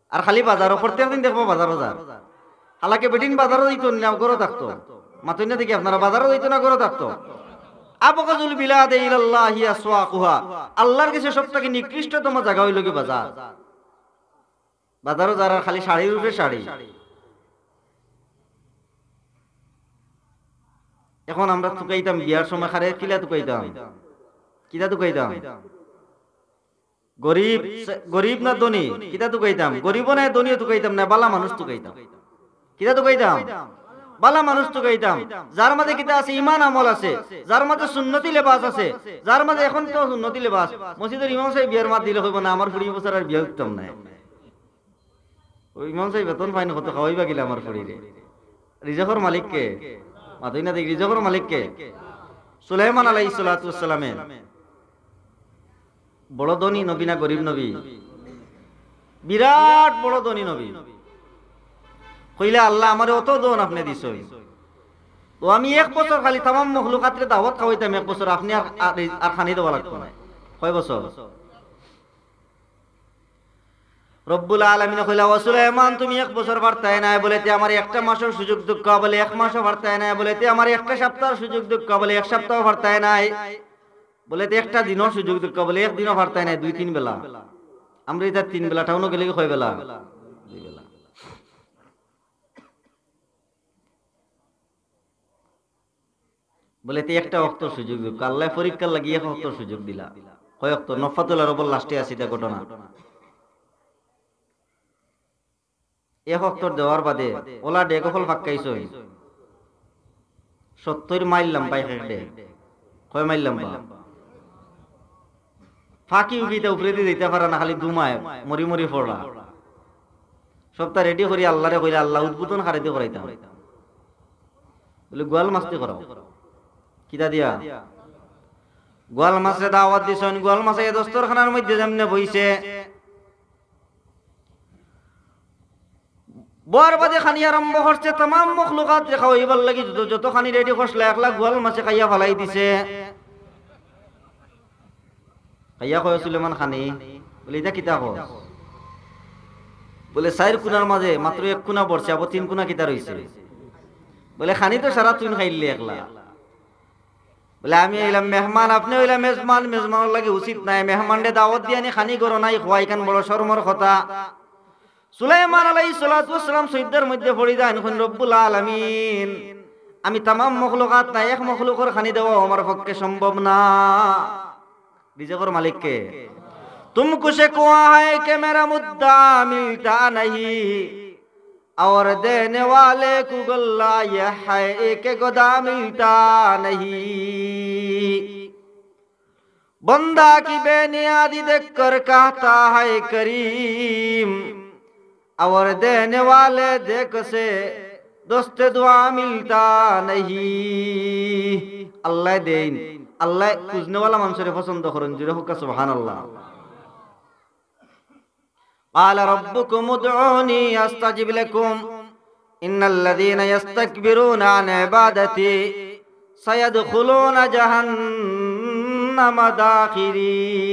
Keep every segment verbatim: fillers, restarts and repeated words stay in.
আর খালি বাজারো, প্রত্যেক দিন দেখবা বাজারো যার। হালাকে বেটিন বাজারো যাইতো না, ঘরো থাকতো। মাতইন না দেখি আপনারা, বাজারো যাইতো না, ঘরো থাকতো। আবগাজুল বিলাদে ইলাল্লাহি আসওয়াকুহা। আল্লাহর কাছে সব থাকি নিকৃষ্টতম জাগা অইলো গি বাজার। বাজারো যার আর খালি শাড়ির উপরে শাড়ি। এখন আমরা তুকাইতাম বিয়ার সময়, কারে কিলা তুকাইতাম? কিতা তুকাইতাম? গরিব, গরিব না ধনী, কিতা তুকাইতাম? গরিবও নায়, ধনীও তুকাইতাম নায়, বালা মানুষ তুকাইতাম। কিতা তুকাইতাম? বালা মানুষ তুকাইতাম। যার মাঝে কিতা আছে? ইমান আমল আছে, যার মাঝে সুন্নতি লেবাস আছে, যার মাঝে, এখন তো সুন্নতি লেবাস। মসজিদর ইমাম সাহেব বিয়ার মাত দিলে কইবো না, "আমার ফুড়ি বছর আর বিয়া দিতাম নায়।" ও ইমাম সাহেব বেতন পাইন কত, খাওয়াইবা কিলা আমার ফুড়িরে? রিজেকর মালিক কে? মাতইন না দেখি, রিজেকর মালিক কে? সুলাইমান আলাইহিস সালাতু ওয়াস সালামে বড় ধনী নবী না গরিব নবী? বিরাট বড় ধনী নবী। কইলা, "আল্লাহ, আমারে অত ধন আপনে দিছইন, তো আমি এক বছর খালি তামাম মখলুকাতরে দাওয়াত খাওয়াইতাম এক বছর, আপনে আর, আর, আর খানি দেওয়া লাগতো না।" কয় বছর? রব্বুল আলামিনে কইলা, "ও সুলাইমান, তুমি এক বছর পারতায় নায়।" বলে, "তে আমারে একটা মাসর সুযোগ দেউক্কা।" বলে, "এক মাসও পারতায় নায়।" বলে, "তে আমারে একটা সপ্তাহর সুযোগ দেউক্কা।" বলে, "এক সপ্তাহও পারতায় নায়।" বলে, "তে একটা দিনর সুযোগ দেউক্কা।" বলে, "এক দিনও পারতায় নায়, দুই তিন বেলা।" আমরা ইতা তিন বেলা, টাউনো গেলে কি কয় বেলা? দুই বেলা। বলে, "তে একটা অক্তর সুযোগ দেউক্কা।" আল্লায় পরীক্ষার লাগি এক অক্তর সুযোগ দিলা। কয় অক্ত? নফাতুল আরবর লাস্টে আছে ইতা ঘটনা। এক অক্তর দেওয়ার বাদে অলা ডেক অকল ফাক্কাইছইন। সত্তইর মাইল লাম্বা এক এক ডেক। কয় মাইল লাম্বা? ফাকি উকি ইতা উপরেদি যাইতা পারা না, খালি ধুমায় মরি মরি পড়রা। সবতা রেডি করি আল্লারে কইলা, "আল্লাহ, উদ্বোধন কারেদি করাইতাম?" বলে, "গোয়াল মাছদি করাও।" কিতা দিয়া? গোয়াল মাছরে দাওয়াত দিছইন। গোয়াল মাছ আইয়া দস্তরখানার মধ্যে যেমনে বইছে, বওয়ার বাদে খানি আরম্ভ করছে, তামাম মখলুকাতরে খাওয়াইবার লাগি যত, যত খানি রেডি করছলা, একলা গোয়াল মাছে খাইয়া ফালাই দিছে। খাইয়া কয়, "সুলেমান, খানি।" বলে, "ইতা কিতা কস?" বলে, "চাইর কুনার মাঝে মাত্র এক কুনা ভরছে, আবার তিন কুনা কিতা রইছে?" বলে, "খানি তো সারা তুইন খাইলে একলা।" বলে, "আমি অইলাম মেহমান, আপনে অইলা মেজমান, মেজমানর লাগি উচিত নায় মেহমানরে দাওয়াত দিয়া আনি খানি ঘরো নাই খওয়া, ইখান বড় শরমর কথা।" সুলাইমান আলাইহিস সালাতু ওয়াস সালাম সইজদার মধ্যে পড়ি যাইন, কইন, "রব্বুল আলামিন, আমি তামাম মখলুকাত না, এক মখলুকর খানি দেওয়া আমার পক্ষে সম্ভব না।" রিজেকর মালিক কে? "তুমকো শিকওয়া হ্যায় কি মেরা মুদ্দা মিলতা নেহি, অওর দেনে ওয়ালে কো গিলা ইয়ে হ্যায় কি গদা মিলতা নেহি।" بندہ کی بے نیازی دیکھ کر کہتا ہے کریم، اور دینے والے دیکھ سے دست دعا ملتا نہیں۔ আল্লায় দেইন, আল্লায় খুজনেওয়ালা মানষরে পছন্দ করইন, জুরে কউক্কা সুবহানাল্লাহ। قال ربكم ادعوني أستجب لكم إن الذين يستكبرون عن عبادتي سيدخلون جهنم داخرين।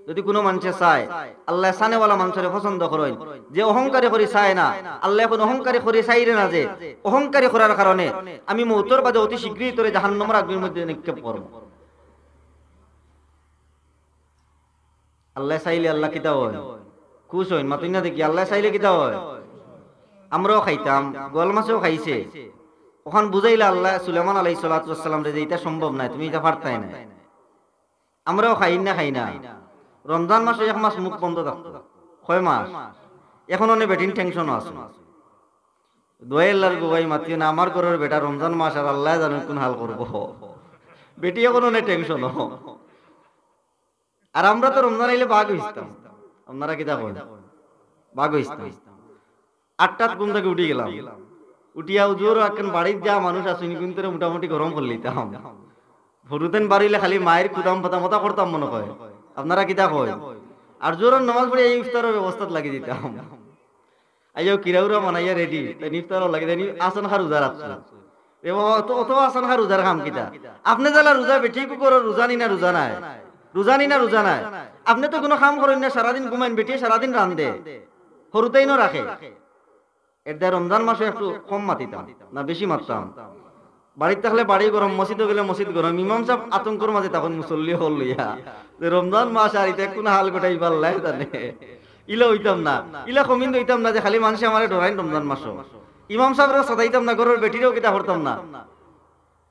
যদি কুনু মানষে চায়, আল্লায় চানেওয়ালা মানষরে পছন্দ করইন, যে অহংকারী করি চায় না, আল্লায় কুনু অহংকারী করি চাইরে না, যে অহংকারী করার কারণে আমি মউতর বাদে অতি শীঘ্রই তোরে জাহান্নামর আগুনর মধ্যে নিক্ষেপ করমু। আল্লায় চাইলে আল্লাহ কিতা অয়? খুশ অইন। মাতইন না দেখি, আল্লায় চাইলে কিতা অয়? আমরাও খাইতাম, গোয়াল মাছেও খাইছে। অখান বুঝাইলা আল্লায় সুলাইমান আলাইহিস সালাতু ওয়াস সালামরে যে ইতা সম্ভব নায়, তুমি ইতা পারতায় নায়। আমরাও খাই না, খাই না। রমজান মাসো এক মাস মুখ বন্ধ থাকতো। কয় মাস? অখন অনে বেটিন টেনশনো আছে। দোয়াই আল্লার গো ভাই, মাতিও না, আমার ঘরর বেটা রমজান মাস আর আল্লায় জানইন কুন হাল করবো। বেটি অখন অনে টেনশনো। আর আমরা তো রমজান আইলে বাঘ অইতাম। আপনারা কিতা কইন? বাঘ অইতাম। আটটাত ঘুম থাকি উঠি গেলাম। উঠিয়া উজুর আক্কান বাড়িত যা মানুষ আছইন, ইগুইন্তরে মোটামুটি গরম করিলিতাম। হুরুতাইন বারইলে খালি মাইর কুদাম ফাতাম অতা করতাম মনো কয়। আপনারা কিতা কইন? আর জোহরর নমাজ পড়িয়া ইফতারর ব্যবস্থাত লাগি দিতাম। আইয়াও কিরাউরা বানাইয়া রেডি, তাইন ইফতারও লাগি, তাইন আছন খা রোজা রাখতো। এ বাবা, অত, অত আছন খা রোজার কাম কিতা? আপনে যেলা রোজা, বেটি কুকুরর রোজা নি না রোজা নায়? রোজা নি না রোজা নাই? আপনে তো কুনু কাম করইন না, সারাদিন ঘুমাইন, বেটিয়ে সারাদিন রান্ধে, হুরুতাইনও রাখে। এরদায় রমজান মাসো একটু কম মাতিতাম না বেশি মাততাম? বাড়িত থাকলে বাড়ি গরম, মসজিদো গেলে মসজিদ গরম, ইমাম সাব আতঙ্কর মাঝে তখন মুসল্লি অকল লইয়া যে রমজান মাস আর ইতা কুন হাল ঘটাইবার লাই জানে। ইলা অইতাম না, ইলা কমিন্দ অইতাম না যে খালি মানষে আমারে ডরাইন রমজান মাসো। ইমাম সাবরেও সাদাইতাম না, ঘরর বেটিরেও কিতা করতাম না।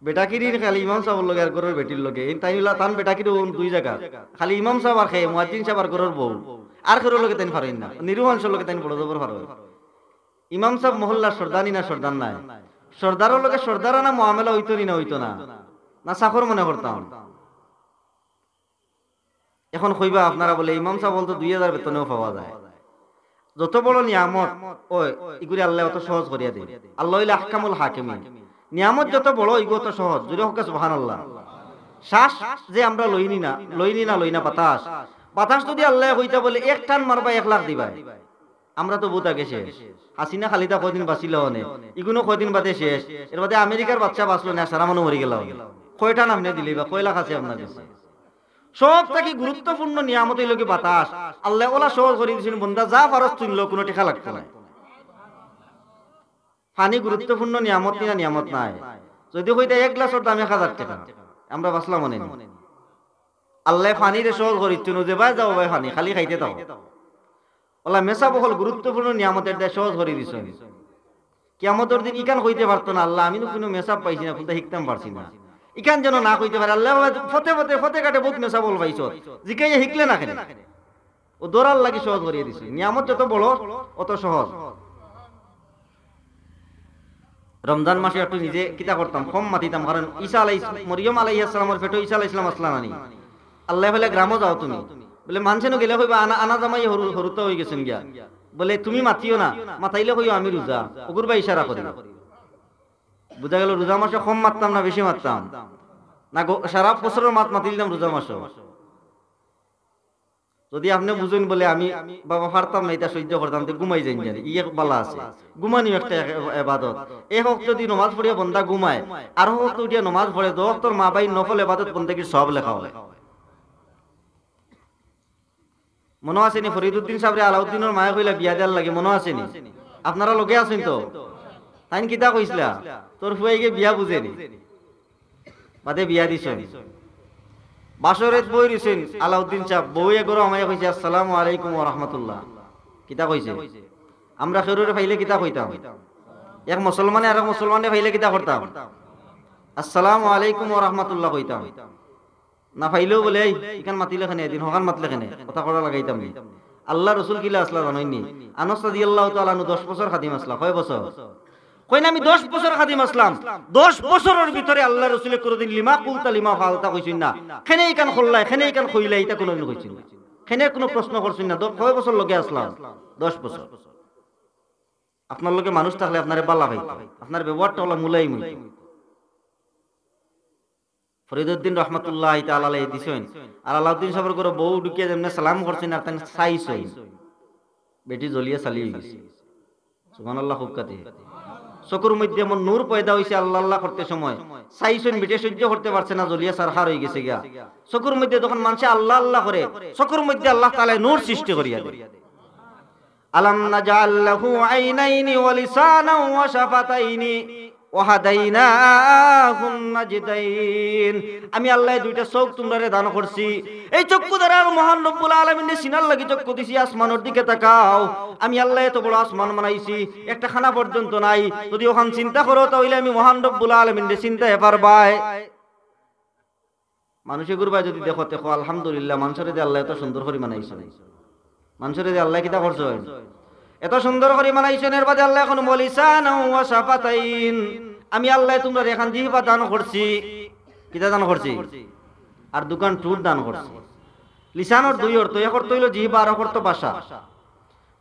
বেটাকিরি খালি ইমাম সাবর লগে আর ঘরর বেটির লগে। এই তাইন ইলা তান বেটাকিরি অইন দুই জাগাত। খালি ইমাম সাব আর কে, মুয়াজ্জিন সাব আর ঘরর বউ। আর কেউর লগে তাইন পারইন না। নিরু মানষর লগে তাইন বড় জবর পারইন। ইমাম সাব মহল্লার সর্দার নি না সর্দার নায়? সর্দারর লগে সর্দারানা মুআমেলা অইতো নি না অইতো না? না চাকর মনে করতাম? এখন কইবা আপনারা বলে, "ইমাম সাব অকল তো দুই হাজার বেতনেও পাওয়া যায়।" যত বড় নিয়ামত, ওই, ইগুরে আল্লায় অত সহজ করিয়া দেইন। আল্লাহ অইলে আহকামুল হাকিমিন। নিয়ামত যত বড়, ইগু অত সহজ। জুরে কউক্কা সুবহানাল্লাহ। শ্বাস যে আমরা লই নি না, লই নি না, লই না বাতাস। বাতাস যদি আল্লায় কইতা বলে, "এক টান মারবা, এক লাখ দিবা।" আমরা তো বউত আগে শেষ। হাসিনা খালিদা কয়দিন বাঁচিলা অনে, ইগুনও কয়দিন বাদে শেষ। এর বাদে আমেরিকার বাদশা বাঁচলো না, সারা মানুষ মরি গেলা অনে। কয় টান আপনে দিলে বা কয় লাখ আছে আপনার কাছে? সব থাকি গুরুত্বপূর্ণ নিয়ামত অইলো গি বাতাস। আল্লায় অলা সহজ করি দিছইন, বন্দা যা পারস তুই ল, কুনু টেকা লাগতো নায়। পানি গুরুত্বপূর্ণ নিয়ামত নি না নিয়ামত নায়? যদি কইতা এক গ্লাসর দাম এক হাজার টেকা, আমরা বাঁচলাম অনে নি। আল্লায় পানিরে সহজ করি দিছইন, যেবায় যাও অবায় পানি, খালি খাইতে থাকো। অলা মেসাব অকল গুরুত্বপূর্ণ নিয়ামত, এরদায় সহজ করি দিছইন। কিয়ামতর দিন ইখান কইতে পারতো না, "আল্লাহ, আমি নু কুনু মেসাব পাইছি না, কুনতা হিকতাম পারছি না।" ইখান যেন না কইতে পারে, "আল্লাহ, বাবা, পথে পথে, পথে ঘাটে বউত মেসাব অকল পাইছো, জিকাইয়া হিকলে না কেনে?" অউ ধরার লাগি সহজ করিয়া দিছইন। নিয়ামত যত বড়, অত সহজ। রমজান মাসো একটু নিজে কিতা করতাম, কম মাতিতাম, কারণ ঈসা আলাইহিস-, মরিয়ম আলাইহিস সালামর পেটো ঈসা আলাইহিস সালাম আছলা না নি? আল্লায় বলে, "গ্রামো যাও তুমি।" বলে, "মানষে নু গেলে কইবা, আনা, আনা জামাই হুরু-, হুরুতা অইগেছইন গিয়া।" বলে, "তুমি মাতিও না, মাতাইলে কইও আমি রোজা।" অগুর বায় ইশারা করি। বুঝা গেল, রোজা মাসো কম মাততাম না বেশি মাততাম? না গো, সারা বছরর মাত মাতি দিতাম রোজা মাসো। যদি আপনে বুঝইন বলে, "আমি বাবা পারতাম না, ইতা সইজ্য করতাম", তে ঘুমাই যাইন জানি, ই এক বালা আছে। ঘুমানিও একটা এ-, এবাদত। এক ওয়াক্ত যদি নমাজ পড়িয়া বন্দা ঘুমায়, আর ওয়াক্ত উঠিয়া নমাজ পড়ে, দশ ওয়াক্তর মা বাবার নফল এবাদত বন্দেগির সওয়াব লেখা অয়। মনো আছে নি, ফরিদুদ্দিন সাবরে আলাউদ্দিনর মায়ে কইলা বিয়া দেওয়ার লাগি, মনো আছে নি? আপনারা লগে আছইন তো? তাইন কিতা কইছলা? "তোর ফুয়াইগে বিয়া বুঝে নি।" বাদে বিয়া দিছইন। বাসর রাইত বই রইছইন আলাউদ্দিন সাব, বউয়ে ঘরো হামাইয়া কইছে, "আসসালামু আলাইকুম ওয়া রাহমাতুল্লাহ।" কিতা কইছে? আমরা কেউরে পাইলে কিতা কইতাম? এক মুসলমানে আরক মুসলমানরে পাইলে কিতা করতাম? "আসসালামু আলাইকুম ওয়া রাহমাতুল্লাহ" কইতাম। না পাইলেও বলে, "এই, ইখান মাতিলে কেনে, এদিন হখান মাতলে কেনে, কথা কওয়া লাগাইতাম নি।" আল্লার রসুল কিলা আছলা জানইন নি? আনাস রাদিয়াল্লাহু তাআলা আনহু দশ বছর খাদিম আছলা। কয় বছর? কইন, "আমি দশ বছর খাদিম আছলাম, দশ বছরর ভিতরে আল্লার রসুলে কুনুদিন লিমা কুলতা লিমা ফালতা কইছইন না, কেনে ইখান করলায়, কেনে ইখান কইলায়, ইতা কুনুদিন কইছইন না, কেনে কুনু প্রশ্ন করছইন না।" দ-, কয় বছর লগে আছলাম? দশ বছর। আপনার লগে মানুষ থাকলে আপনারে বালা পাইতো, আপনার ব্যবহারটা অলা মুলাইম অইতো। ফরিদুদ্দিন রহমতুল্লাহি তাআলা আলাইহি দিছইন। আর আলাউদ্দিন সাবর ঘরো বউ ঢুকিয়া যেমনে সালাম করছইন আর তাইন চাইছইন, বেটি জ্বলিয়া ছালি অইগেছে। সুবহানাল্লাহ, খুব কাতে। চকুর মধ্যে এমন নূর পয়দা অইছে আল্লাহ আল্লাহ করতে সময়। চাইছইন, বেটি সইজ্য করতে পারছে না, জ্বলিয়া ছারখার অইগেছে গিয়া। চকুর মধ্যে যখন মানষে আল্লাহ আল্লাহ করে, চকুর মধ্যে আল্লাহ তাআলায় নূর সৃষ্টি করিয়া দেয়। আলাম নাজআল লাহু আইনাইনি ওয়া লিসানাও ওয়া শাফাতাইনি ওয়া হাদাইনাহুন নাজদাইন। আমি আল্লায় দুইটা চউখ তুমরারে দান করছি। এই চক্ষু দ্বারা আমি মহান রব্বুল আলামিনরে চিনার লাগি চক্ষু দিছি, আসমানর দিকে তাকাও। আমি আল্লায় এত বড় আসমান বানাইছি, একটা খানা পর্যন্ত নাই। যদি অখান চিন্তা করো, তা অইলে আমি মহান রব্বুল আলামিনরে চিনতায় পারবায়। মানুষে গুরবায় যদি দেখো, দেখো, আলহামদুলিল্লাহ, মানষরে দে আল্লায় এত সুন্দর করি বানাইছইন। মানষরে দে আল্লায় কিতা করছইন? এত সুন্দর করি বানাইছইন, এর বাদে আল্লায় কইন, "ওয়া লিসানাও ওয়া শাফাতাইন।" আমি আল্লায় তুমরারে এখান জিহবা দান করছি। কিতা দান করছি? আর দুখান ঠুট দান করছি। লিসানর দুই অর্থ, এক অর্থ অইলো জিহবা, আর এক অর্থ ভাষা।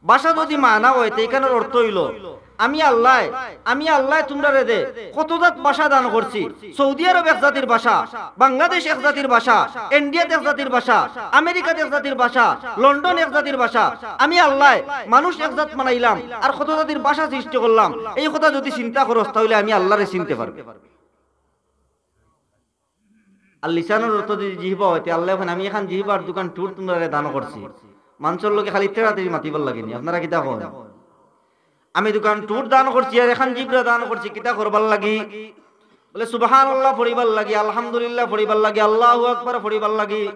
ভাষা যদি মানা অয়, তে ইখানর অর্থ অইলো, আমি আল্লায়, আমি আল্লায় তুমরারে দে কত জাত ভাষা দান করছি। সৌদি আরব এক জাতির ভাষা, বাংলাদেশ এক জাতির ভাষা, ইন্ডিয়াত এক জাতির ভাষা, আমেরিকাত এক জাতির ভাষা, লন্ডন এক জাতির ভাষা। আমি আল্লায় মানুষ এক জাত বানাইলাম, আর কত জাতির ভাষা সৃষ্টি করলাম। এই কথা যদি চিন্তা করস, তা অইলে আমি আল্লারে চিনতে পারবে। আর লিসানর অর্থ যদি জিহবা অয়, তে আল্লায় কইন, "আমি এখান জিহবার দুখান ঠুট তুমরারে দান করছি।" মানষর লগে খালি তেড়াতেড়ি মাতিবার লাগি নি। আপনারা কিতা কইন? "আমি দুখান ঠুট দান করছি আর এখান জিহবা দান করছি।" কিতা করবার লাগি? বলে, "সুবহানাল্লাহ" পড়িবার লাগি, "আলহামদুলিল্লাহ" পড়িবার লাগি, "আল্লাহু আকবার" পড়িবার লাগি,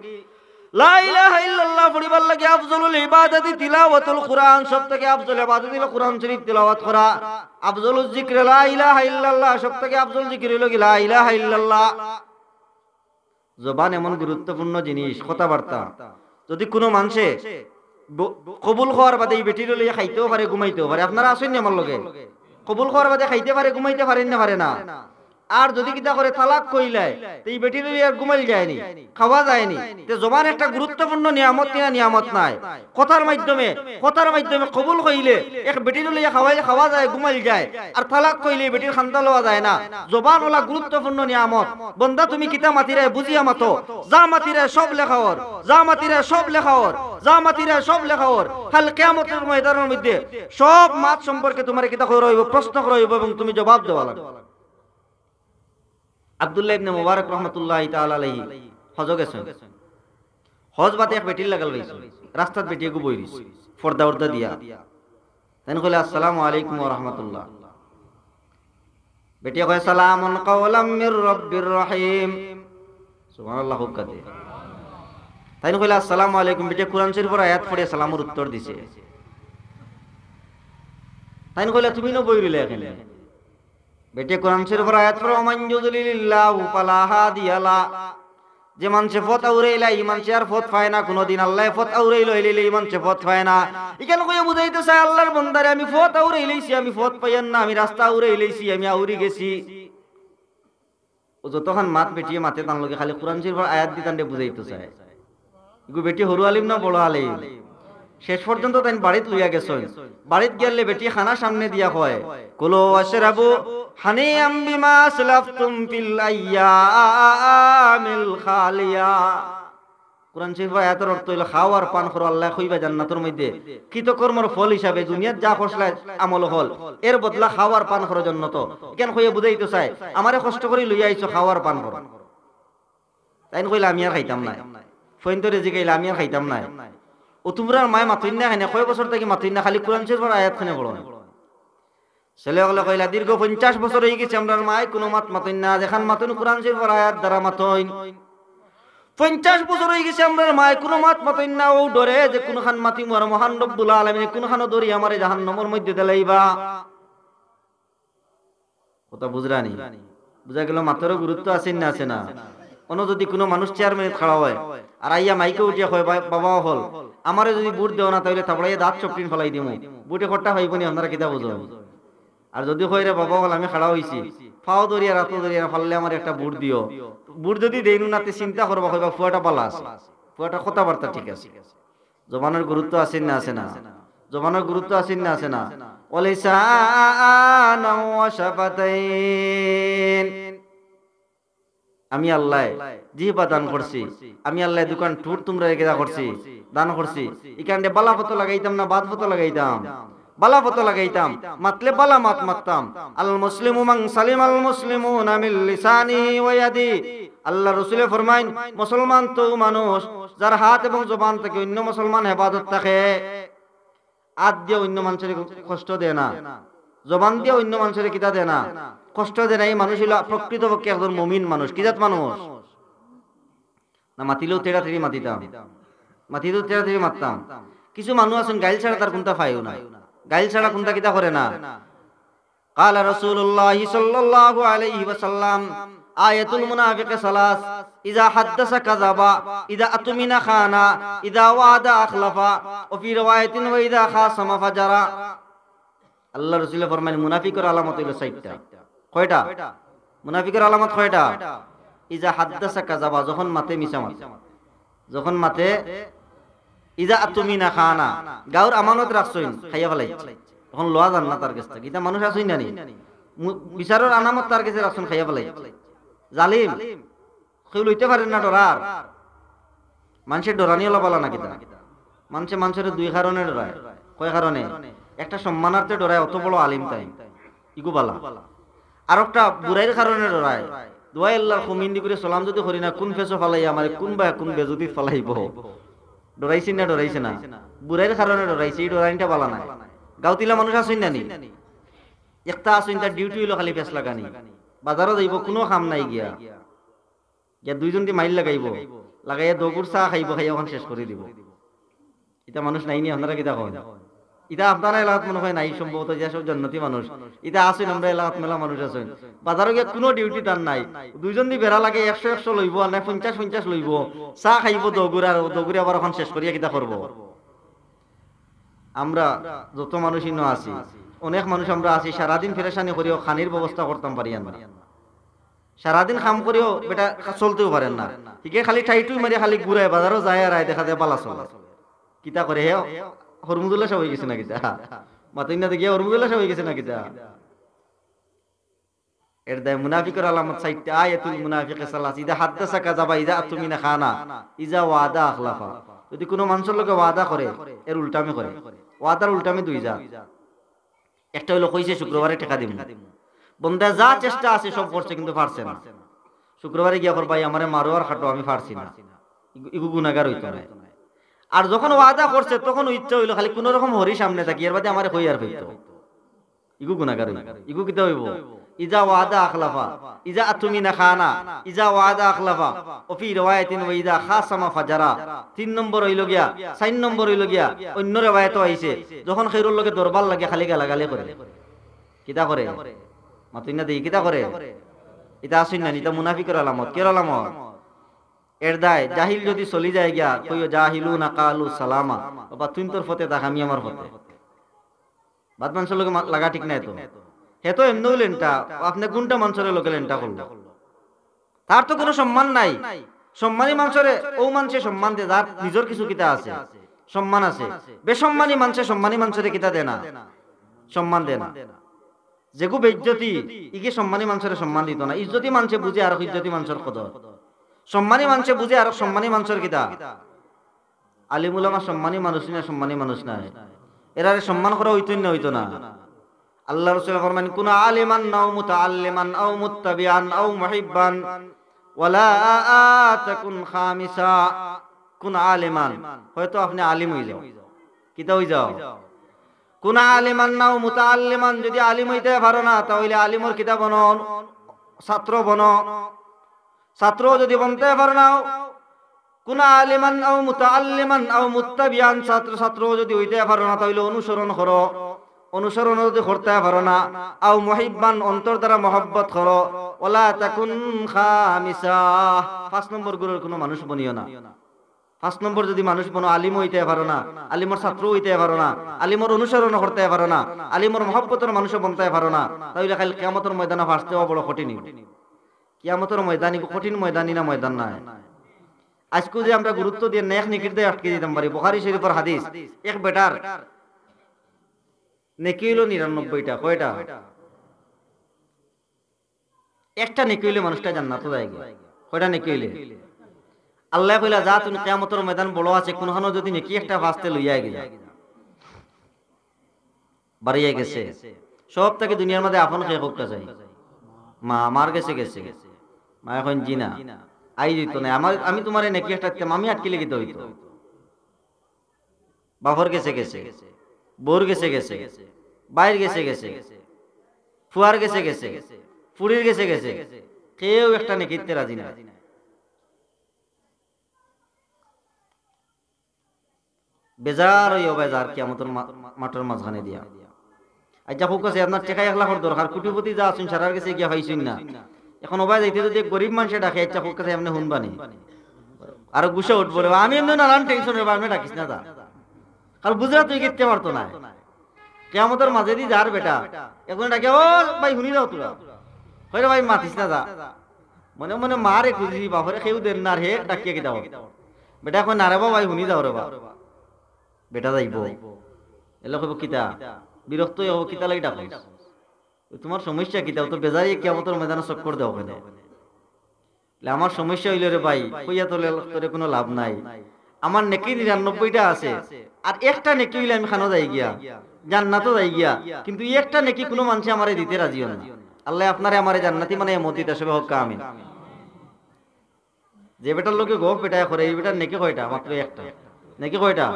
"লা ইলাহা ইল্লাল্লাহ" পড়িবার লাগি। আফজলুল ইবাদাতি তিলাওয়াতুল কুরআন, সব থাকি আফজল ইবাদত অইলো কুরআন শরীফ তিলাওয়াত করা। আফজলুল জিকরি লা ইলাহা ইল্লাল্লাহ, সব থাকি আফজল জিকির অইলো কি লা ইলাহা ইল্লাল্লাহ। জবান এমন গুরুত্বপূর্ণ জিনিস, কথাবার্তা। যদি কুনু মানষে ব-, কবুল কওয়ার বাদে ই বেটিরে লইয়া খাইতেও পারে, ঘুমাইতেও পারে। আপনারা আছইন নি আমার লগে? কবুল কওয়ার বাদে খাইতে পারে, ঘুমাইতে পারে নি না পারে না? আর যদি কিতা করে তালাক কইলায়, তে ই বেটিরে লইয়া ঘুমাইল যায় নি, খাওয়া যায় নি। তে জবান একটা গুরুত্বপূর্ণ নিয়ামত নি না, নিয়ামত নায়? কথার মাধ্যমে, কথার মাধ্যমে কবুল কইলে এক বেটিরে লইয়া খাওয়াইল, খাওয়া যায়, ঘুমাইল যায়, আর তালাক কইলে ই বেটির খান্দা লওয়া যায় না। জবান অলা গুরুত্বপূর্ণ নিয়ামত। বন্দা, তুমি কিতা মাতিরায় বুঝিয়া মাতো। যা মাতিরায় সব লেখা অর, যা মাতিরায় সব লেখা অর, যা মাতিরায় সব লেখা অর। কাইল কিয়ামতর ময়দানর মধ্যে সব মাত সম্পর্কে তুমারে কিতা করা অইবো? প্রশ্ন করা অইবো এবং তুমি জবাব দেওয়া লাগবো। আব্দুল্লাহ ইবনে মুবারক রহমতুল্লাহি তাআলা আলাইহি হজো গেছইন। হজ বাদে এক বেটির লাগাল পাইছইন, রাস্তাত বেটি এগু বই রইছে, পর্দা উর্দা দিয়া। তাইন কইলা, "আসসালামু আলাইকুম ওয়া রাহমাতুল্লাহ।" বেটিয়ে কয়, "সালামুন কাওলাম মির রাব্বির রহিম।" সুবহানাল্লাহ, কউক্কা তে। তাইন কইলা, "আসসালামু আলাইকুম।" বেটিয়ে কুরআন শরীফর আয়াত পড়িয়া সালামর উত্তর দিছে। তাইন কইলা, "তুমি ইনো বই রইলায় কেনে?" বেটিয়ে কুরআন শরীফর আয়াত পড়ে, "ওমান ইউদলিলিল্লাহু ফালা হাদিয়া লা।" যে মানষে পথ আউরাইলা, ই মানষে আর পথ পায় না কুনুদিন। আল্লায় পথ আউরাইলো, অইলে ই মানষে পথ পায় না। ইখান কইয়া বুঝাইতো চায়, "আল্লার বন্দারে, আমি পথ আউরাইলাইছি, আমি পথ পাইয়ার না, আমি রাস্তা আউরাইলাইছি, আমি আউরি গেছি।" অউ যতখান মাত বেটিয়ে মাতে তান লগে খালি কুরআন শরীফর আয়াত দি তানরে বুঝাইতো চায়। ইগু বেটি হুরু আলিম না বড় আলিম? শেষ পর্যন্ত তাইন বাড়িত লইয়া গেছইন। বাড়িত গেলে বেটি খানা সামনে দিয়া কয়, "কুলু ওয়াশরাবু হানিয়াম বিমা আসলাফতুম ফিল আইয়ামিল খালিয়া।" কুরআন শরীফর আয়াতর অর্থ অইলো, "খাও আর পান করো, আল্লায় কইবা জান্নাতর মধ্যে কৃতকর্মর ফল হিসাবে দুনিয়াত যা করছলায় আমল অকল, এর বদলা খাও আর পান করো জন্নতো।" ইখান কইয়া বুঝাইতো চায়, "আমারে কষ্ট করি লইয়া আইছো, খাও আর পান করো।" তাইন কইলা, "আমি আর খাইতাম নায়।" ফুয়াইন্তরে জিগাইলা, "আমি আর খাইতাম নায়।" "অউ তুমরার মায়ে মাতইন না কেনে? কয় বছর থাকি মাতইন না, খালি কুরআন শরীফর আয়াত কেনে পড়ইন?" ছেলে অকলে কইলা, "দীর্ঘ পঞ্চাশ বছর অইগেছে আমরার মায়ে কুনু মাত মাতইন না, যেখান মাতইন কুরআন শরীফর আয়াত দ্বারা মাতইন। পঞ্চাশ বছর অইগেছে আমরার মায়ে কুনু মাত মাতইন না, অউ ডরে যে কুনুখান মাতিমু আর মহান রব্বুল আলামিনে কুনুখানো ধরি আমারে জাহান্নামর মধ্যে দিলাইবা।" কথা বুঝরা নি? বুঝা গেল মাতরও গুরুত্ব আছে না, আছে না? অনো যদি কুনু মানুষ চেয়ারম্যানিত খাড়া অয় আর আইয়া মাইকো উঠিয়া কয়, "বা-, বাবা অকল, আমারে যদি ভোট দেও না, তাইলে থাবড়াইয়া দাঁত সবটিন ফালাই দিমু।" ভোটে কট্টা পাইবো নি, আপনারা কিতা বুঝইন? আর যদি কয়, "রে বাবা অকল, আমি খাড়া অইছি, পাও ধরিয়া, আতো ধরিয়া, পারলে আমারে একটা ভোট দিও।" ভোট যদি দেইন না, তে চিন্তা করবা, কইবা, "ফুয়াটা ভালা আছে, ফুয়াটার কথাবার্তা ঠিক আছে।" জবানর গুরুত্ব আছে না, আছে না? জবানর গুরুত্ব আছে না, আছে না? ওয়ালিসানাও ওয়া শাফাতাইন। আমি আল্লায় জিহবা দান করছি, আমি আল্লায় দুখান ঠুট তুমরারে কিতা করছি, দান করছি। ইখানরে বালা পথো লাগাইতাম না বাদ পথো লাগাইতাম? বালা পথো লাগাইতাম, মাতলে বালা মাত মাততাম। আল মুসলিমু মান সালিমাল মুসলিমুনা মিন লিসানিহি ওয়া ইয়াদিহি। আল্লার রসুলে ফরমাইন, মুসলমান তো মানুষ যার হাত এবং জবান থাকি অইন্য মুসলমান হেফাজত থাকে। হাত দিয়া অইন্য মানষরে কষ্ট দেয় না, জবান দিয়া অইন্য মানষরে কিতা দেয় না, কষ্ট দেয় না। ই মানুষ অইলো প্রকৃতপক্ষে একজন মুমিন মানুষ। কি জাত মানুষ? না মাতিলেও তেড়াতেড়ি মাতিতাম, মাতিলেও তেড়াতেড়ি মাততাম। কিছু মানুষ আছইন গাইল ছাড়া তার কুন্তা পায়ও না, গাইল ছাড়া কুন্তা কিতা করে না। قال رسول الله صلى الله عليه وسلم، آية المنافق ثلاث، إذا حدث كذب، إذا اؤتمن خان، إذا وعد أخلف، وفي رواية، وإذا خاصم فجر। আল্লার রসুলে ফরমাইন, মুনাফিকর আলামত অইলো চাইরটা। কয়টা? মুনাফিকর আলামত কয়টা? ইজা হাদ্দাসা কাযাবা, যখন মাতে মিছা মাতে। যখন মাতে, ইজা আতুমিনা খানা, গাউর আমানত রাখছইন, খাইয়া ফালাইছে। তখন লওয়া যার না তার গেছ থাকি। ইতা মানুষ আছইন না নি? মু-, বিচারর আমানত তার গেছে রাখছইন, খাইয়া ফালাইছে। জালিম। কেউ লইতে পারের না, ডরার। মানষে ডরানি অলা বালা না কিতা? মানষে মানষরে দুই কারণে ডরায়। কয় কারণে? একটা সম্মানার্থে ডরায়, অত বড় আলিম তাইন, ইগু বালা। আরোকটা বুরাইর কারণে ডরায়, দোয়াই আল্লাহর কমিন্দি করে সালাম যদি করি না, কুন ফেসো ফালাই আমারে, কুন বা কুন বেজুতিত ফালাইবো। ডরাইছি না, ডরাইছে না? বুড়াইর কারণে ডরাইছি, এই ডরানিটা বালা নায়। গাউতিলা মানুষ আছইন না নি? একটা আছইন, তার ডিউটি অইলো খালি ফেস লাগানি। বাজারো যাইবো, কুনু কাম নাই গিয়া। গিয়া দুইজন দি মাইল লাগাইবো, লাগাইয়া দগুর চা খাইবো, খাইয়া অখান শেষ করি দিবো। ইতা মানুষ নাই নি, আপনারা কিতা কইন? ইতা আপনারা এলাকাত মনে হয় নাই, সম্ভবত যে সব জন্নতি মানুষ। ইতা আছইন, আমরা এলাকাত মেলা মানুষ আছইন। বাজারো গিয়া কুনু ডিউটি তার নাই। দুইজন দি বেড়া লাগে, একশো একশো লইবো, আর নায় পঞ্চাশ পঞ্চাশ লইবো। চা খাইবো দগুর, আর দগুরে আবার অখান শেষ করিয়া কিতা করবো? আমরা যত মানুষ ইনো আছি, অনেক মানুষ আমরা আছি, সারাদিন পেরেশানি করিও খানির ব্যবস্থা করতাম পারি না। সারাদিন কাম করিও বেটা চলতেও পারেন না। হিকে খালি টাইটুই মারি খালি ঘুরায়, বাজারো যায় আর আয়, দেখা যায় বালা চলে। কিতা করে হে? হরমুজুল্লাহ সাব অইগেছে না কিতা? মাতইন না দেখিয়া হরমুজুল্লাহ সাব অইগেছে না কিতা? এর দায় মুনাফিকর আলামত চাইরটা, আয়াতুল মুনাফিকি সালাস, ইজা হাদ্দাসা কাযাবা, ইজা আতুমিনা খানা, ইজা ওয়াদা আখলাফা। যদি কুনু মানষর লগে ওয়াদা করে, এর উল্টামি করে। ওয়াদার উল্টামি দুই জাত। একটা অইলো কইছে শুক্রবারে টেকা দিমু। বন্দায় যা চেষ্টা আছে সব করছে কিন্তু পারছে না। শুক্রবারে গিয়া কর, "ভাই, আমারে মারো আর কাটো, আমি পারছি না।" ইগু, ইগু গুনাগার অইতো নায়। আর যখন ওয়াদা করছে তখন ইচ্ছা অইলো খালি কুনু রকম হরি সামনে থাকি, এর বাদে আমারে কই আর কইতো। ইগু গুনাগার অইবো। ইগু কিতা অইবো? ইজা ওয়াদা আখলাফা, ইজা আতুমিনা খানা, ইজা ওয়াদা আখলাফা, ওয়া ফি রিওয়ায়াতিন ওয়া ইজা খাসামা ফাজারা। তিন নম্বর অইলো গিয়া, চাইর নম্বর অইলো গিয়া, অইন্য রেওয়ায়েতো আইছে, যখন কেউরর লগে দরবার লাগে খালি গালাগালি করে। কিতা করে? মাতইন না দেই, কিতা করে? ইতা আছইন না নি, ইতা মুনাফিকর আলামত। কির আলামত? এর দায় জাহিল যদি চলি যায় গিয়া, কইও, "জাহিলুনা কালু সালামা।" বাবা, তুই তোর পথে থাক, আমি আমার পথে। বাদ মানষর লগে মা-, লাগা ঠিক নায় তো। হে তো এমনেউ লেংটা, আপনে কুনটা মানষর লগে লেংটা করলো? তার তো কুনু সম্মান নাই। সম্মানী মানষরে অউ মানষে সম্মান দে, যার নিজর কিছু কিতা আছে, সম্মান আছে। বেসম্মানী মানষে সম্মানী মানষরে কিতা দে না? সম্মান দে না। যেগু বেইজ্জতি, ইগু সম্মানী মানষরে সম্মান দিতো না। ইজ্জতি মানষে বুঝে আরক ইজ্জতি মানষর কদর। সম্মানী মানষে বুঝে আরক সম্মানী মানষর কিতা। আলিম উলামা সম্মানী মানুষ নি না, সম্মানী মানুষ নায়। এরারে সম্মান করা অইতো না, অইতো না। আল্লার রসুলে ফরমাইন, "কুন আলিমান আও মুতাআল্লিমান আও মুত্তাবিআন আও মুহিব্বান, ওয়ালা তাকুন খামিসা।" কুন আলিমান, হয়তো আপনে আলিম অইযাও। কিতা অইযাও? কুন আলিমান আও মুতাআল্লিমান, যদি আলিম অইতায় পারো না, তা অইলে আলিমর কিতা বনো? ছাত্র বনো। ছাত্র যদি বনতায় পারো না, কুন আলিমান আও মুতাআল্লিমান আও মুত্তাবিআন, ছাত্র ছাত্র যদি অইতায় পারো না, তা অইলে অনুসরণ করো। অনুসরণ যদি করতায় পারো না, আও মুহিব্বান, অন্তর দ্বারা মহব্বত করো, ওয়ালা তাকুন খামিসা, পাঁচ নম্বর গুরুর কুনু মানুষ বনিও না। পাঁচ নম্বর যদি মানুষ বনো, আলিম অইতায় পারো না, আলিমর ছাত্র অইতায় পারো না, আলিমর অনুসরণ করতায় পারো না, আলিমর মহব্বতর মানুষ বনতায় পারো না, তা অইলে কাইল কিয়ামতর ময়দানো ফাঁসতে অওয়া বড় কঠিন অইবো। কিয়ামতর ময়দান ইগু কঠিন ময়দান নি না, ময়দান নায়। আইজকু যে আমরা গুরুত্ব দিয়া নেক নেকির দায় আটকি দিতাম পারি। বুখারী শরীফর হাদিস, এক বেটার নেকি অইলো নিরানব্বইটা। কয়টা? একটা নেকি অইলে মানুষটা জান্নাতো যায়গি। কয়টা নেকি অইলে? আল্লায় কইলা, "যা, তুই কিয়ামতর ময়দান বড় আছে, কুনুখানো যদি নেকি একটা ফাঁসতে লইয়া আইগি যা।" বাড়িয়া গেছে। সব থাকি দুনিয়ার মাঝে আপন কে কউক্কা চাই? মা, মার গেছে গেছে। মায় কইন, "জি না, আই দিতো না। আমার, আমি তুমারে নেকি একটা দিতাম, আমি আটকিলে কিতা অইতো?" বাপর গেছে গেছে, বউর গেছে গেছে, ভাইর গেছে গেছে, ফুয়ার গেছে গেছে, ফুড়ির গেছে গেছে, কেউ একটা নেকিতে রাজি না। বেজার অইয়া বেজার কিয়ামতর মা-, মাঠর মাঝখানে দিয়া। আইচ্ছা, কউক্কা চাই, আপনার টেকা এক লাখর দরকার, কোটিপতি যা আছইন, সারার গেছে গিয়া পাইছইন না। এখন অবায় যাইতে যদি এক গরিব মানষে ডাকে, আইচ্ছা, কউক্কা চাই, আপনে হুনবা নি? আর গুসা উঠবো রে, আমি এমনে নানান tension রে বা, আপনে ডাকিস না যা। কারণ বুঝরা তুই কিতে পারতো না। কিয়ামতর মাঝেদি যার বেটা, একজনে ডাকে, "ও ভাই, হুনি যাও তোরা।" কয় রে ভাই, মাতিস না যা। মনে মনে মারে খুঁজি, বাপরে কেউ দের না রে, ডাকিয়া কিতা অইবো? বেটায় কয়, "না রে বা ভাই, হুনি যাও রে বা।" বেটা যাইবো। এলে কইবো, "কিতা?" বিরক্ত অইয়া কইবো, "কিতা লাগি ডাকো? তুমার সমস্যা কিতা? তো বেজায় কিয়ামতর ময়দানো চক্কর দেও কেনে?" বলে, "আমার সমস্যা অইলো রে ভাই, কইয়া তো লে-, তোরে কুনু লাভ নাই। আমার নেকি নিরানব্বইটা আছে, আর একটা নেকি অইলে আমি খানো যাই গিয়া, জান্নাতো যাই গিয়া, কিন্তু ই একটা নেকি কুনু মানষে আমারে দিতে রাজি অয় না।" আল্লায় আপনারে আমারে জান্নাতি বানাইয়া মউত দিতা, সবে কউক্কা আমিন। যে বেটার লগে গফ বেটায় করে, ই বেটার নেকি কয়টা? মাত্র একটা। নেকি কয়টা?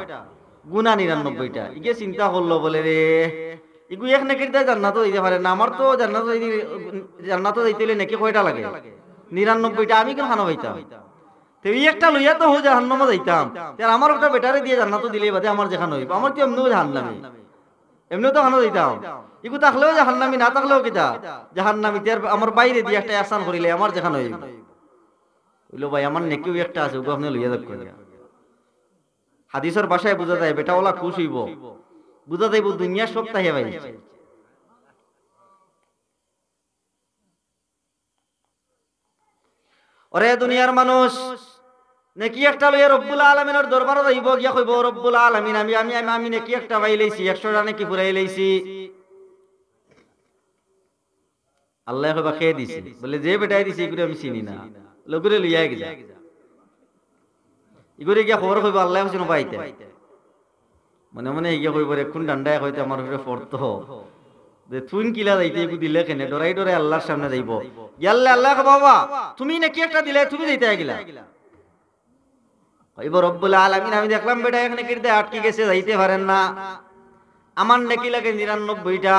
গুনা নিরানব্বইটা। ইগে চিন্তা করলো, বলে, "রে, ইগু এক নেকির দায় জান্নাতো যাইতে পারে না, আমার তো জান্নাতো যাইতে, জান্নাতো যাইতে অইলে নেকি কয়টা লাগে? নিরানব্বইটা, আমি কুনখানো পাইতাম?" তে ই একটা লইয়া তো হউ জাহান্নামো যাইতাম, তে আর আমার ওটা বেটারে দিয়া জান্নাতো দিলে বাদে আমার যেখান অইবো, আমার তো এমনেও জাহান্নামি, এমনেও তো খানো যাইতাম। ইগু থাকলেও জাহান্নামি, না থাকলেও কিতা? জাহান্নামি। তে আর আমার বাইরে দিয়া একটা এহসান করিলে আমার যেখান অইবো। অইলো, "ভাই, আমার নেকিও একটা আছে, ওগু আপনে লইয়া যাউক্কা।" হাদিসর ভাষায় বুঝা যায়, বেটা ওলা খুশ অইবো, বুঝা যাইবো দুনিয়ার সব তাহে পাইছে। ওরে দুনিয়ার মানুষ, নেকি একটা লইয়া রব্বুল আলামিনর দরবারো যাইবো, গিয়া কইবো, "রব্বুল আলামিন, আমি, আমি, আমি, আমি নেকি একটা পাইলাইছি, একশোটা নেকি ফুরাইলাইছি।" আল্লায় কইবা, "কে দিছে?" বলে, "যে বেটায় দিছে, ইগুরে আমি চিনি না, ইগুরে লইয়া গেছে।" ইগুরে গিয়া খবর কইবো, "আল্লায় কইছইন অবা আইতা।" মনে মনে ইগিয়ে কইবো, "রে, কুন ডান্ডায় কইতে আমার উপরে পড়তো, যে তুইন কিলা যাইতে, ইগু দিলে কেনে?" ডরাই ডরাই আল্লার সামনে যাইবো। গিয়া আল্লায় কইবা, "বাবা, তুমি নেকি একটা দিলে, তুমি যাইতায় কিলা?" কইবো, "রব্বুল আলামিন, আমি দেখলাম বেটা এক নেকির দায় আটকি গেছে, যাইতে পারের না। আমার নেকি লাগে নিরানব্বইটা।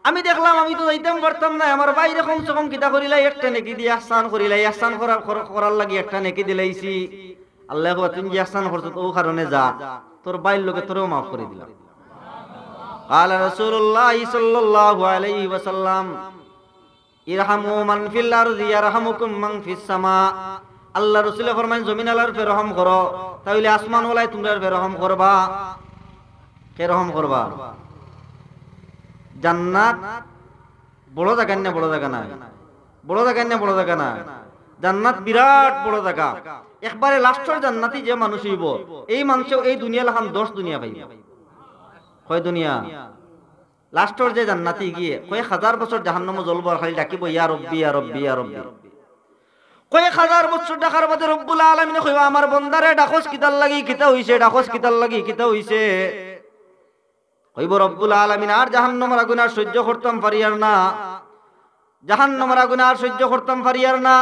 আমি দেখলাম আমি তো যাইতাম পারতাম না, আমার ভাইরে কমসে কম কিতা করিলাই, একটা নেকি দিয়া এহসান করিলাই, এহসান করার, কর-, করার লাগি একটা নেকি দিলাইছি।" আল্লায় কইবা, "তুইন যে এহসান করছো, অউ কারণে যা, তোর ভাইর লগে তোরেও মাফ করি দিলাম।" قال رسول الله صلى الله عليه وسلم، "ارحموا من في الأرض يرحمكم من في السماء।" আল্লার রসুলে ফরমাইন, "জমিন আলার উপরে রহম করো, তা অইলে আসমান ওয়ালায় তুমরার উপরে রহম করবা।" কে রহম করবা? জান্নাত বড় জাগা না, বড় জাগা না? বড় জাগা না, বড় জাগা না? জান্নাত বিরাট বড় জাগা। একবারে লাস্টর জান্নাতি যে মানুষ অইবো, এই মানষেও এই দুনিয়া লাখান দশ দুনিয়া পাইবো। কয় দুনিয়া? লাস্টর যে জান্নাতি গিয়ে কয়েক হাজার বছর জাহান্নামো জ্বলবো আর খালি ডাকিবো, "ইয়া রব্বি, ইয়া রব্বি, ইয়া রব্বি।" কয়েক হাজার বছর ডাকার বাদে রব্বুল আলামিনে কইবা, "আমার বন্দারে, ডাকস কিতার লাগি? কিতা অইছে? ডাকস কিতার লাগি? কিতা অইছে?" কইবো, "রব্বুল আলামিন, আর জাহান্নামর আগুন আর সহ্য করতাম পারিয়ার না, জাহান্নামর আগুন আর সহ্য করতাম পারিয়ার না।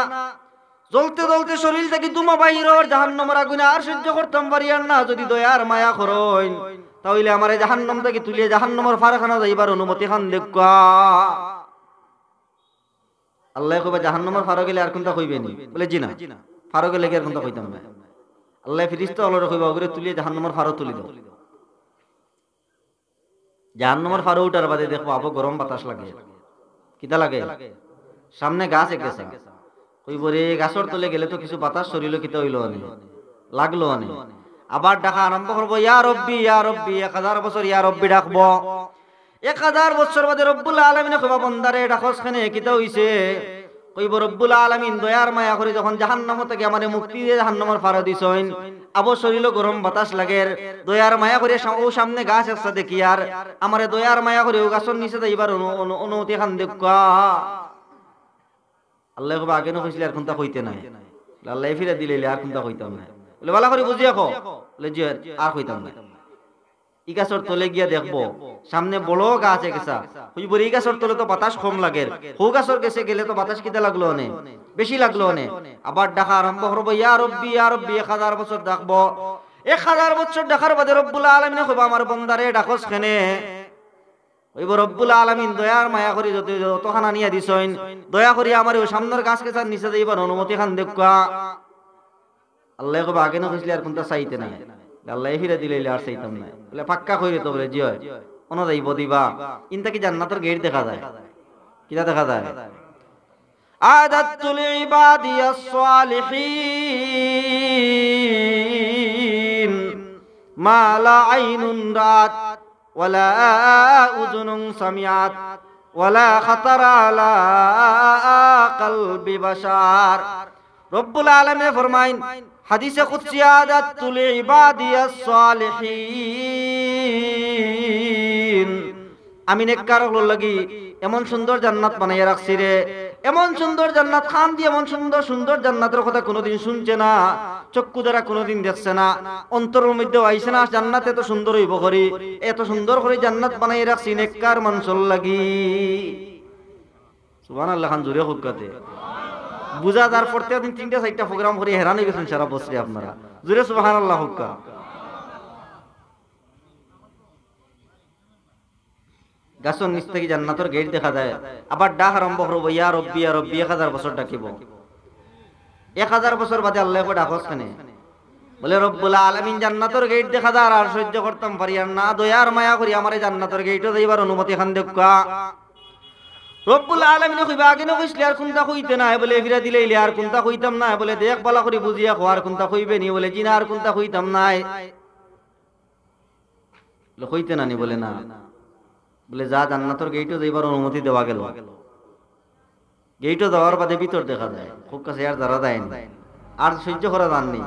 জ্বলতে জ্বলতে শরীর থাকি ধুমা বাইর অর, জাহান্নামর আগুন আর সহ্য করতাম পারিয়ার না। যদি দয়ার মায়া করইন, তা অইলে আমারে জাহান্নাম থাকি তুলিয়া জাহান্নামর পারখানো যাইবার অনুমতি খান দেউক্কা।" আল্লায় কইবা, "জাহান্নামর পারো গেলে আর কুনতা কইবে নি?" বলে, "জি না।" পারো গেলে কি আর কুনতা কইতাম না? আল্লায় ফিরিস্তা অকলরে কইবা, "অগুরে তুলিয়া জাহান্নামর পারো তুলি দেও।" জাহান্নামর পারো উঠার বাদে দেখবো আবো গরম বাতাস লাগে। কিতা লাগে? সামনে গাছ এক গেছা। কইবো, "রে, গাছর তলে গেলে তো কিছু বাতাস শরীলো কিতা অইলো অনে, লাগলো অনে।" আবার ডাকা আরম্ভ করবো, "ইয়া রব্বি, ইয়া রব্বি", এক হাজার বছর ইয়া রব্বি ডাকবো। এক হাজার বছর বাদে রব্বুল আলামিনে কইবা, "বন্দারে, ডাকস কেনে? কিতা অইছে?" কইবো, "রব্বুল আলামিন, দয়ার মায়া করি যখন জাহান্নাম থাকি আমারে মুক্তি দিয়া জাহান্নামর পারো দিছইন, আবো শরীলো গরম বাতাস লাগের, দয়ার মায়া করি সা-, অউ সামনে গাছ একটা দেখিয়ার, আমারে দয়ার মায়া করি অউ গাছর নিচে যাইবার অনু-, অনু-, অনুমতি খান দেউক্কা।" আল্লায় কইবা, "আগে না কইছলে আর কুনতা কইতে নায়।" আল্লায় ফিরা দিলাইলে আর কুনতা কইতাম নায়। বলে, "ভালা করি বুঝিয়া কও।" বলে, "জি, আর কইতাম নায়।" ই গাছর তলে গিয়া দেখবো, সামনে বড় গাছ এক গেছা। কইবো, "ই গাছর তলে তো বাতাস কম লাগের, হউ গাছর গেছে গেলে তো বাতাস কিতা লাগলো অনে, বেশি লাগলো অনে।" আবার ডাকা আরম্ভ করবো, "ইয়া রব্বি, ইয়া রব্বি", এক হাজার বছর ডাকবো। এক হাজার বছর ডাকার বাদে রব্বুল আলামিনে কইবা, "আমার বন্দারে, ডাকস কেনে?" কইবো, "রব্বুল আলামিন, দয়ার মায়া করি যত, যতখান আনিয়া দিছইন, দয়া করি আমারে অউ সামনর গাছ গেছার নিচে যাইবার অনুমতি খান দেউক্কা।" আল্লায় কইবা, "আগে না কইছলে আর কুনতা চাইতে নায়।" আল্লায় ফিরা দিলাইলে আর চাইতাম নায়। বলে, "পাক্কা কইরে তো?" বলে, "জি অয়।" অনো যাইবো দিবা। ইন থাকি জান্নাতর গেইট দেখা যায়। কিতা দেখা যায়? "أعددت لعبادي الصالحين ما لا عين رأت ولا أذن سمعت ولا خطر على قلب بشر।" রব্বুল আলামিনে ফরমাইন, হাদিসে কুদসি, "أعددت لعبادي الصالحين।" আমি নেককার অকলর লাগি এমন সুন্দর জান্নাত বানাইয়া রাখছি রে, এমন সুন্দর জান্নাত, কান দি এমন সুন্দর, সুন্দর জান্নাতর কথা কুনুদিন শুনছে না, চক্ষু দ্বারা কুনুদিন দেখছে না, অন্তরর মধ্যেও আইছে না, জান্নাত এত সুন্দর অইবো করি, এত সুন্দর করি জান্নাত বানাইয়া রাখছি নেককার মানষর লাগি। সুবহানাল্লাহ খান জুরে কউক্কা তে। বুঝা যার পরতেক দিন তিনটা চাইরটা program করি হেরান অইগেছইন সারা বছরে আপনারা। জুরে সুবহানাল্লাহ কউক্কা। গাছর নিচ থাকি জান্নাতর গেইট দেখা যায়, আবার ডাক আরম্ভ করবো, "ইয়া রব্বি, ইয়া রব্বি", এক হাজার বছর ডাকিবো। এক হাজার বছর বাদে আল্লায় কইবা, "ডাকস কেনে?" বলে, "রব্বুল আলামিন, জান্নাতর গেইট দেখা যার, আর সইজ্য করতাম পারিয়ার না, দয়ার মায়া করি আমারে জান্নাতর গেইটো যাইবার অনুমতি খান দেউক্কা।" রব্বুল আলামিনে কইবা, "আগে না কইছলে আর কুনতা কইতে নায়?" বলে, "ফিরা দিলাইলে আর কুনতা কইতাম নায়?" বলে, "দেখ ভালা করি বুঝিয়া কও, আর কুনতা কইবে নি?" বলে, "জি না, আর কুনতা কইতাম নায়।" বলে, "কইতে না নি?" বলে, "না।" বলে, "যা, জান্নাতর গেইটো যাইবার অনুমতি দেওয়া গেল।" গেইটো যাওয়ার বাদে ভিতর দেখা যায়, কউক্কা তে আর যারা যায় না, আর সইজ্য করা যার নি।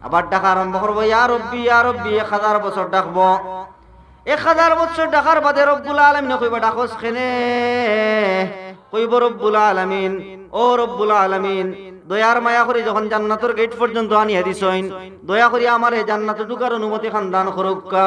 আবার ডাকা আরম্ভ করবো, "ইয়া রব্বি, ইয়া রব্বি", এক হাজার বছর ডাকবো। এক হাজার বছর ডাকার বাদে রব্বুল আলামিনে কইবা, "ডাকস কেনে?" কইবো, "রব্বুল আলামিন, ও রব্বুল আলামিন, দয়ার মায়া করি যখন জান্নাতর গেইট পর্যন্ত আনিয়া দিছইন, দয়া করি আমারে জান্নাতো ঢুকার অনুমতি খান দান করউক্কা।"